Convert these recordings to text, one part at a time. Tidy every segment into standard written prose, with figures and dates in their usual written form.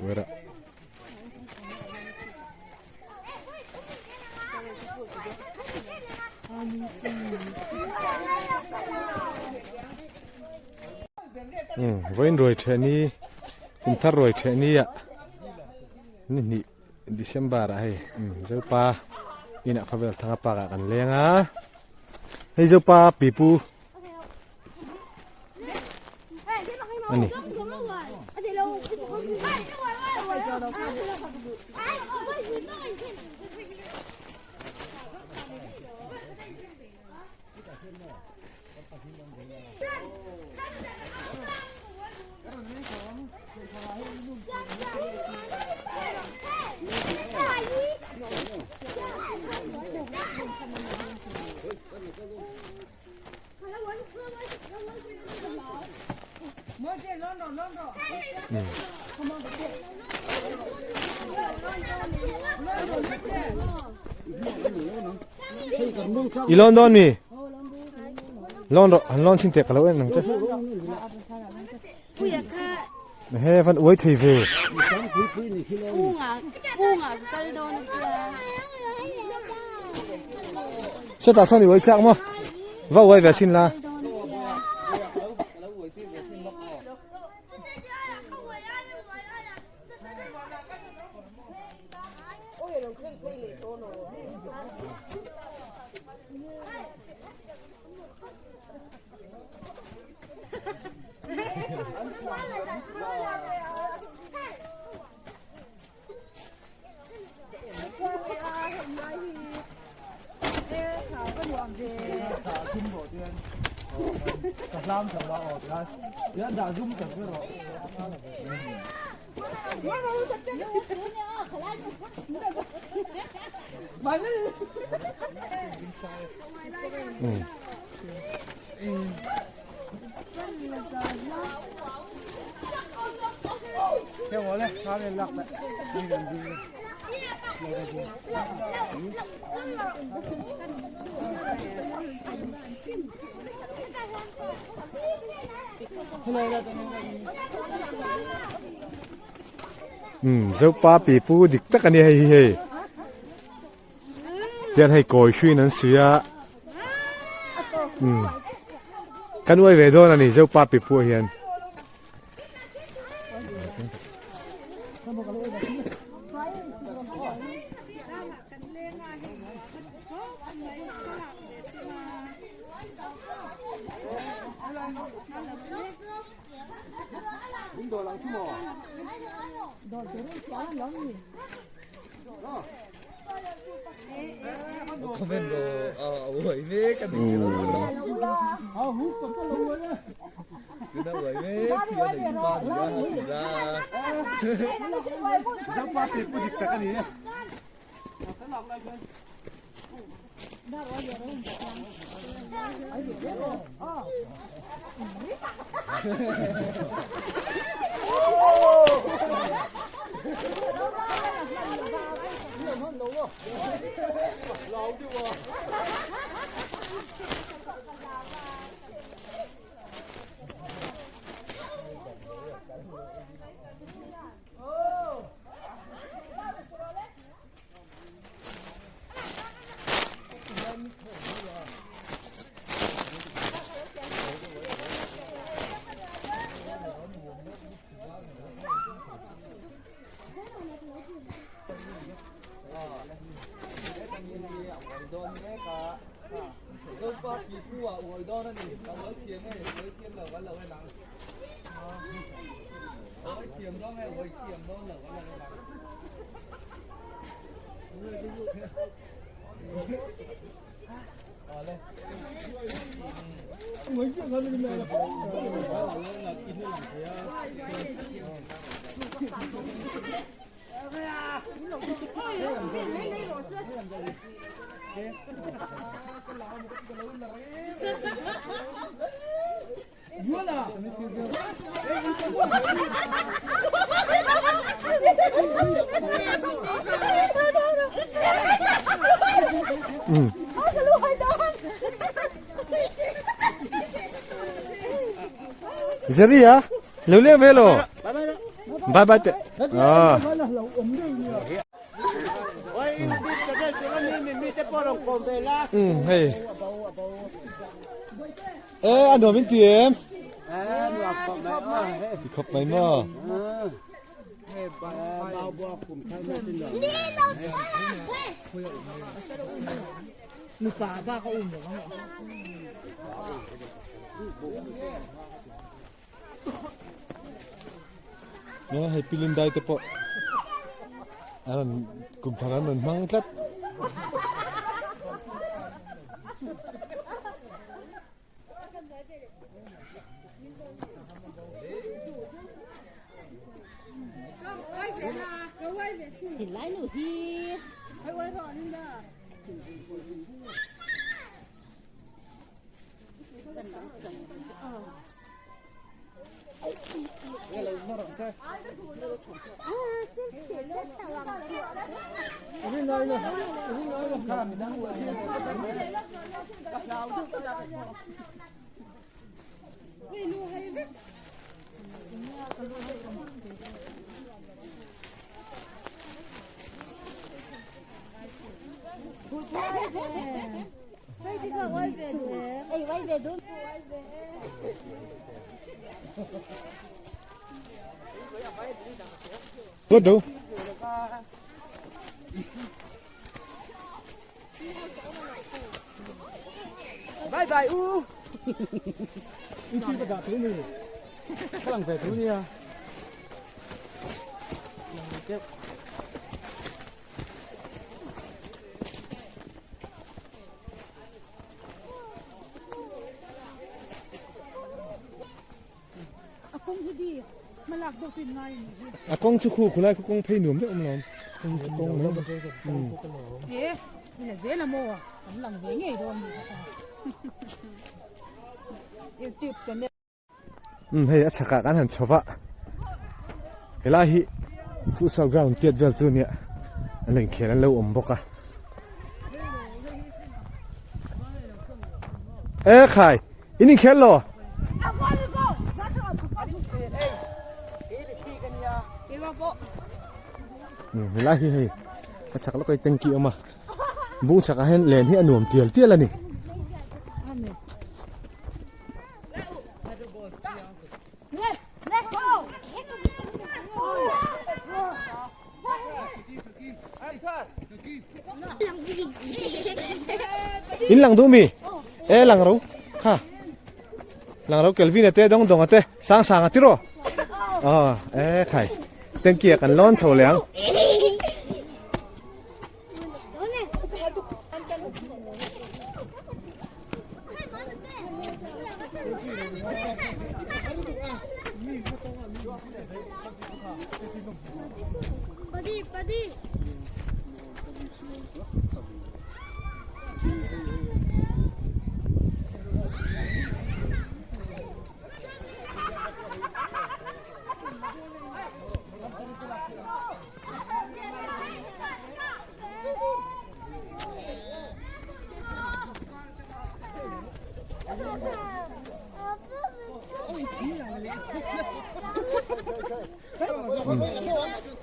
Wera. Vawiin ruai ṭheh ni kum thar ruai ṭheh ni ah ni hnih December ah hei Zopa inah khawvel thanga park ah kan leng a hei Zopa pipu a ni. I lawn dawn mi? Lawn rawh, han lawn chhin teh ka lo en ang che. He van uai thei ve. Sawtah sawn i uai chak maw? Va uai ve chhin la. Umm Zopa pipu dik tak a ni hei hi hei tian hei kawi hruiin an suih a umm kan uai ve dawn a ni Zopa pipu ah hian. Jerry a lo leng ve lo. Bye bye teh. Ah. Um hei. E a nuam in ti em? Ti khawp mai maw? Nge hei pilindai te pawh a rawn kum thar an rawn hmang tlat. Tuat do. Bye bye u. A kawng chu khu khulai khu kawng phei nuam deuh awm lo kawng mai um hei a chhakah kan han chho va helai hi futsal ground tiat vel chu nia an lo inkhel an lo awm bawk a e khai in inkhel lo helai hi hei a chhak lawk a tanky a awm a bung chhakah hian len hi a nuam tial tial a ni. In lang duh mi? E lang ro. Kha. Lang ro Kelvin ate dong dong ate sang sang ati ro. Ah, e khai. Thank you kan lon chho leng.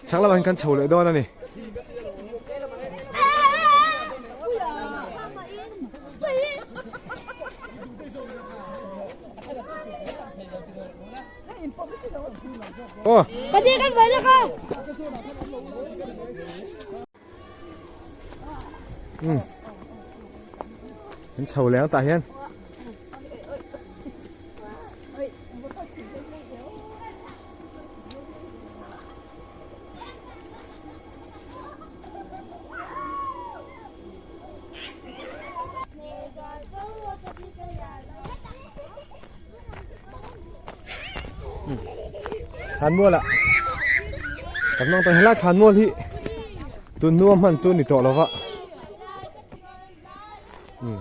Chak lamah hian kan chho leh dawn a ni. Aw. Um. An chho leh ang tah hian. Thlanmual ah kan hmang tawh helai thlanmual hi tun hnua hman chu ni tawh lo va um.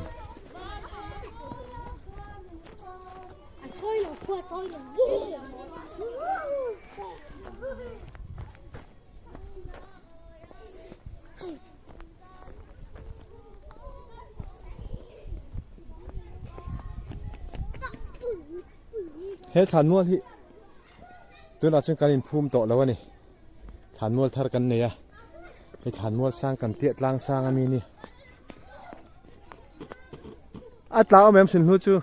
He thlanmual hi. Tunah chuan kan inphum tawh lo a ni. Thlanmual thar kan nei a. Hei thlanmual sang kan tiah tlang sang ami ni. A tla awm em sunhlu chu?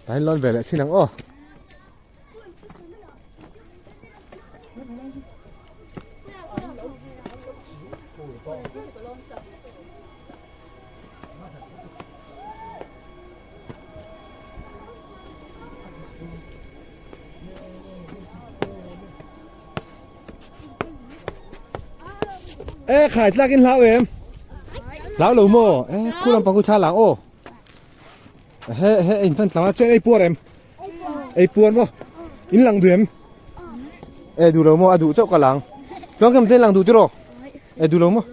Tain lawn ve leh chin ang aw. E khai tlak in hlau em? Hlau lo maw? E khu lam pang khu tha lang aw. He he in fan tlang a chen ei puar em? Ei puar maw? In lang du em? E du lo maw? A du chauh ka lang. Tluang kem chen lang du tiraw? E du lo maw?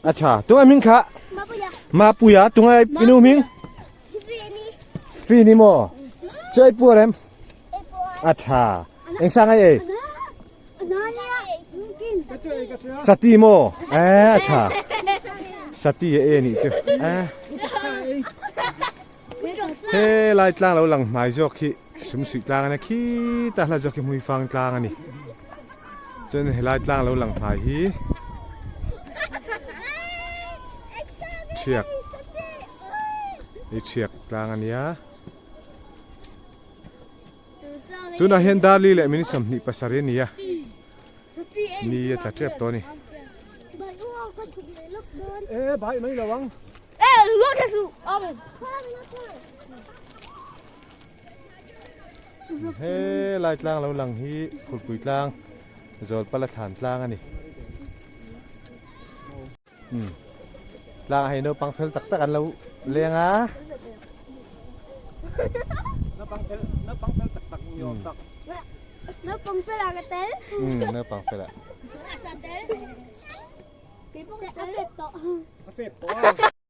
A tha. Tungai hming kha? Mapuia. Tungai inu hming? Fi ni maw? Chu ei puar em? A tha. Eng sang ai ei? Sati maw? E a tha. Sati e e nih chu. E. He lai tlang lo lang hmai zawk hi sumsuih tlang a ni khi ta hla zawk hi hmuifang tlang a ni. Chuan helai tlang lo lang hmai hi thiak i thiak tlang a nia tunah hian darli leh minute 27 a ni a ni a tla tep tawh a ni e bai mai lo ang He lai tlang lo lang hi Khurpui tlang Zawlpala thlan tlang a ni. Um tlang ah hei naupang fel tak tak an lo leng a. Naupang fel naupang fel tak tak ni awm tak. Naupang fel ah ka tel. Um naupang fel ah. Keipawh ka tel. A fep tawh. A fep tawh a.